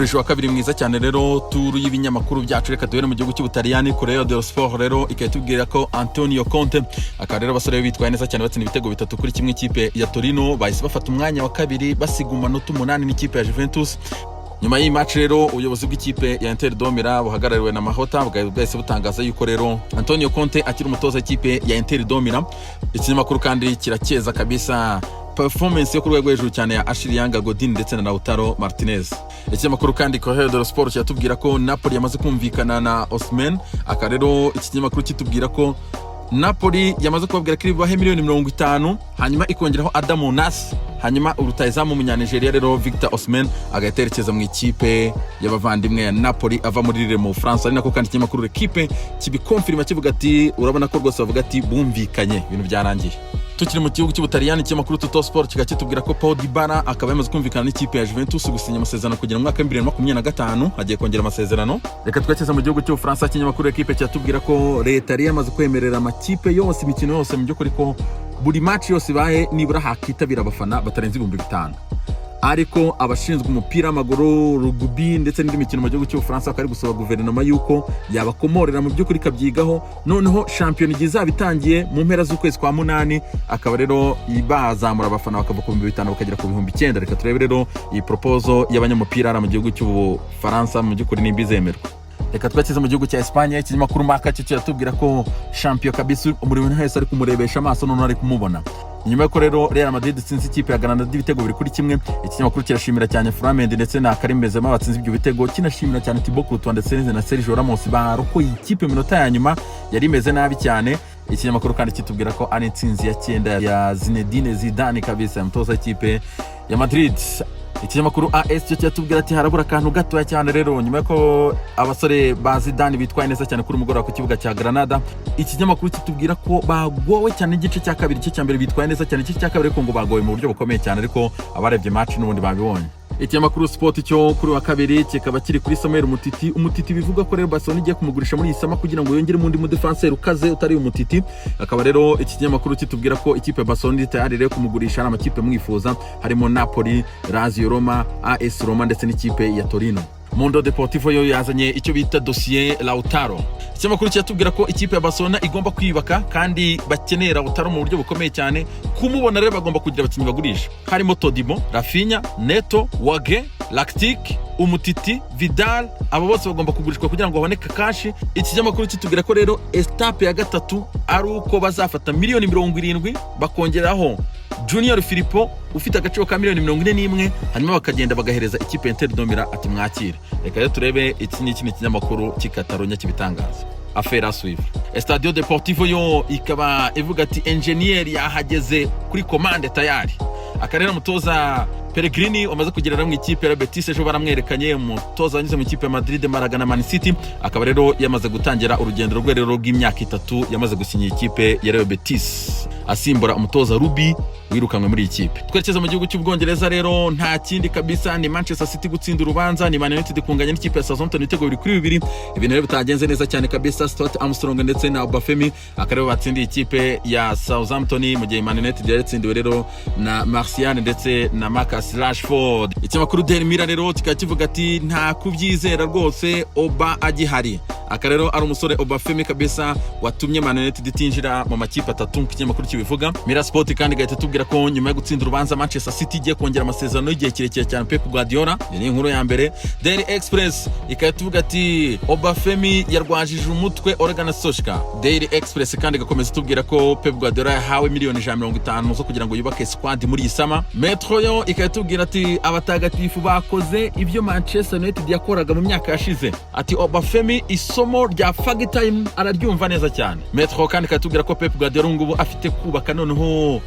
Nkwifurije wa kabiri mwiza cyane. Rero turu y'ibinyamakuru byacu, reka duhere mu gihugu cy'Ubutaliyani. Corriere dello Sport rero ikaba itubwira ko Antonio Conte akaba rero abasore be bitwaye neza cyane, batsinda ibitego 3-1 ikipe ya Torino. Bahise bafata umwanya wa kabiri, basiga umanota 8 n'ikipe ya Juventus. Nyuma y'iyi match rero, ubuyobozi bw'ikipe ya Inter de Milan buhagarariwe na Marotta bwahise butangaza yuko rero Antonio Conte akiri umutoza w'ikipe ya Inter de Milan. Ikinyamakuru kandi kirakeza kabisa performance yo ku rwego hejuru cyane ya Ashley Young, Godin ndetse na Lautaro Martinez. Ikinyamakuru kandi Corriere dello Sport kiratubwira ko Napoli yamaze kumvikana na Osimhen. Aka rero iki kinyamakuru kitubwira ko Napoli yamaze kubabwira ko iri bubahe miliyoni 50, hanyuma ikongeraho Adam Ounas, hanyuma urutayizamu w'Umunyanigeriya rero Victor Osimhen agahita yerekeza mu ikipe y'abavandimwe ya Napoli ava muri Lille mu Bufaransa. Ari nako kandi ikinyamakuru L'Equipe kibikonfirima, kivuga ati urabona ko rwose bavuga ati bumvikanye, ibintu byarangiye. Tukiri mu gihugu cy'Ubutaliyani, ikinyamakuru Tutto Sport kikaba kitubwira ko Paul Dybala akaba yamaze kumvikana n'ikipe ya Juventus gusinya amasezerano kugera mu mwaka wa 2025, agiye kongera amasezerano. Reka twerekeze mu gihugu cy'Ubufaransa. Ikinyamakuru L'Equipe kiratubwira ko leta yari yamaze kwemerera amakipe yose, imikino yose, mu by'ukuri ko buri match yose ibaye nibura hakitabira abafana batarenze 5000. Ariko abashinzwe umupira w'amaguru, rugby ndetse n'indi mikino mu gihugu cy'Ubufaransa bakaba bari gusaba guverinoma yuko yabakomorera, mu by'ukuri ikabyigaho, noneho shampiyona igihe izaba itangiye mu mpera z'ukwezi kwa munani akaba rero bazamura abafana bakava ku 5000 bakagera ku 9000. Reka turebe rero iyi proposal y'abanyamupira hariya mu gihugu cy'Ubufaransa mu by'ukuri nimba izemerwa. Reka twerekeze mu gihugu cya Espagne. Ikinyamakuru Marca cyo kiratubwira ko champion kabisa buri muntu wese ari kumurebesha amaso, noneho ari kumubona nyuma y'uko rero Real Madrid itsinze ikipe ya Granada ibitego 2-1. Ikinyamakuru kirashimira cyane Ferland Mendy ndetse na Karim Benzema batsinze ibyo bitego, kinashimira cyane Thibaut Courtois ndetse na Sergio Ramos barokoye ikipe mu minota ya nyuma yari imeze nabi cyane. Ikinyamakuru kandi kitubwira ko ari intsinzi ya cyenda ya Zinedine Zidane kabisa, umutoza w'ikipe ya Madrid. Ikinyamakuru AS cyo kiratubwira ati harabura akantu gatoya cyane rero nyuma y'uko abasore ba Zidane bitwaye neza cyane kuri umugoroba ku kibuga cya Granada. Ikinyamakuru kitubwira ko bagowe cyane igice cya kabiri. Igice cya mbere bitwaye neza cyane, igice cya kabiri ariko ngo bagowe mu buryo bukomeye cyane, ariko abarebye match n'ubundi babibonye. Ikinyamakuru Sport cyo kuri wa kabiri kikaba kiri kuri Samuel Umtiti. Umtiti bivuga ko rero Barcelona igiye kumugurisha muri iyi summer kugira ngo yongere undi mudefanseri ukaze utari Umtiti. Akaba rero iki kinyamakuru kitubwira ko ikipe ya Barcelona iri tayari rero kumugurisha, hari amakipe amwifuza harimo Napoli, Lazio Roma, AS Roma ndetse n'ikipe ya Torino. Mundo Deportivo yo yazanye icyo bita dosiye Lautaro. Ikinyamakuru kiratubwira ko ikipe ya Barcelona igomba kwiyubaka kandi bakeneye Lautaro mu buryo bukomeye cyane. Kumubona rero bagomba kugira abakinnyi bagurisha harimo Todibo, Raphinha, Neto, Wague, Rakitic, Umtiti, Vidal. Abo bose bagomba kugurishwa kugira ngo haboneke cash. Ikinyamakuru kitubwira ko rero étape ya gatatu ari uko bazafata miliyoni 70 bakongeraho Junior Firpo ufite agaciro ka miliyoni 41, hanyuma bakagenda bagahereza ikipe ya Inter de Milan ati mwakire. Reka rero turebe, iki ni iki ni ikinyamakuru cy'i Catalonia kibitangaza. Affaire à suivre. Estadio Deportivo yo ikaba ivuga ati engineer yahageze kuri commande tayari. Akarere umutoza Pellegrini wamaze kugera mu ikipe ya Betis, ejo baramwerekanye, umutoza wanyuze mu ikipe ya Madrid, Malaga na Man City, akaba rero yamaze gutangira urugendo rwe rero rw'imyaka 3. Yamaze gusinya ikipe ya Real Betis asimbura umutoza Rubi wirukanwe muri iyi kipe. Twerekeza mu gihugu cy'Ubwongereza rero, nta kindi kabisa, ni Manchester City gutsinda urubanza, ni Man United kunganya n'ikipe ya Southampton ibitego 2-2. Ibintu rero bitagenze neza cyane kabisa. Stuart Armstrong ndetse na Obafemi akaba batsindiye ikipe ya Southampton, mu gihe Man United yaratsindiwe rero na Martial ndetse na Marcus Rashford. Ikinyamakuru Daily Mirror rero kikaba kivuga ati nta kubyizera rwose Oba agihari. Aka rero ari umusore Obafemi kabisa watumye Man United itinjira mu makipe atatu nk'uko ikinyamakuru kibivuga. Mirror Sport kandi igahita itubwira ko nyuma yo gutsinda urubanza Manchester City igiye kongera amasezerano y'igihe kirekire cyane Pep Guardiola. Iyi ni inkuru ya mbere. Daily Express ikaba tuvuga ati Obafemi yarwajije umutwe Ole Gunnar Solskjaer. Daily Express kandi igakomeza itubwira ko Pep Guardiola yahawe miliyoni 150 zo kugira ngo yubake squad muri iyi summer. Metro yo ikaba itubwira ati abatagatifu bakoze ibyo Manchester United yakoraga mu myaka yashize, ati Obafemi isomo rya Fergie time araryumva neza cyane. Metro kandi ikaba itubwira ko Pep Guardiola ubu ngubu afite kubaka noneho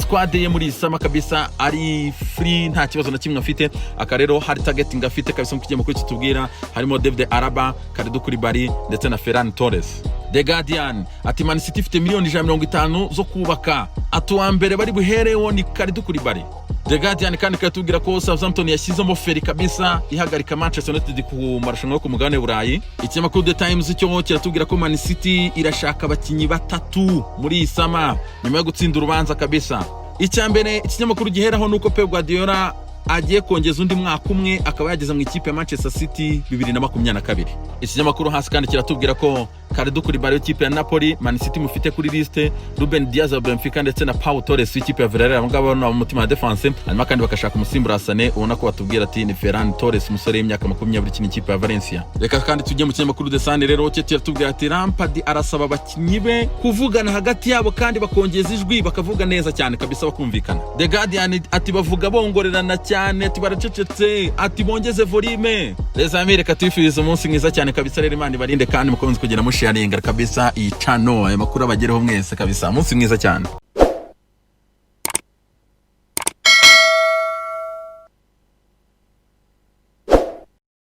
squad ye muri iyi summer kabisa, ari free, nta kibazo na kimwe afite. Aka rero hari targeting afite kabisa nk'uko ikinyamakuru kitubwira, harimo David Alaba, Kalidou Koulibaly ndetse na Ferran Torres. The Guardian ati Man City ifite miliyoni 150 zo kubaka, ati uwa mbere bari buhereho ni Kalidou Koulibaly. The Guardian kandi ikatubwira ko Southampton yashyizemo feri kabisa ihagarika Manchester United ku marushanwa yo ku mugabane w'Uburayi. Ikinyamakuru The Times cyo kiratubwira ko Man City irashaka abakinnyi batatu muri iyi summer nyuma yo gutsinda urubanza kabisa. Icya mbere ikinyamakuru giheraho ni uko Pep Guardiola agiye kongeza undi mwaka umwe, akaba yageze mu ikipe ya Manchester City 2022. Ikinyamakuru hasi kandi kiratubwira ko Kalidou Koulibaly w'ikipe ya Napoli, Man City mufite kuri liste, Ruben Dias wa Benfica ndetse na Pau Torres w'ikipe ya Villarreal, abo ngabo ni umutima wa defense. Hanyuma kandi bagashaka umusimbura Sane, ubona ko batubwira ati ni Ferran Torres, umusore w'imyaka 20 ukina ikipe ya Valencia. Reka kandi tujye mu kinyamakuru The Sun rero, cyo kiratubwira ati Lampard arasaba abakinnyi be kuvugana hagati yabo kandi bakongeza ijwi, bakavuga neza cyane kabisa, bakumvikana. The Guardian ati bavuga bongorerana cyane, ati baracecetse, ati bongeze volume. Les amis, reka tubifurize umunsi mwiza cyane kabisa rero, Imana ibarinde kandi mukomeze kugenda musharinga kabisa iyi channel, aya makuru abagereho mwese kabisa. Umunsi mwiza cyane.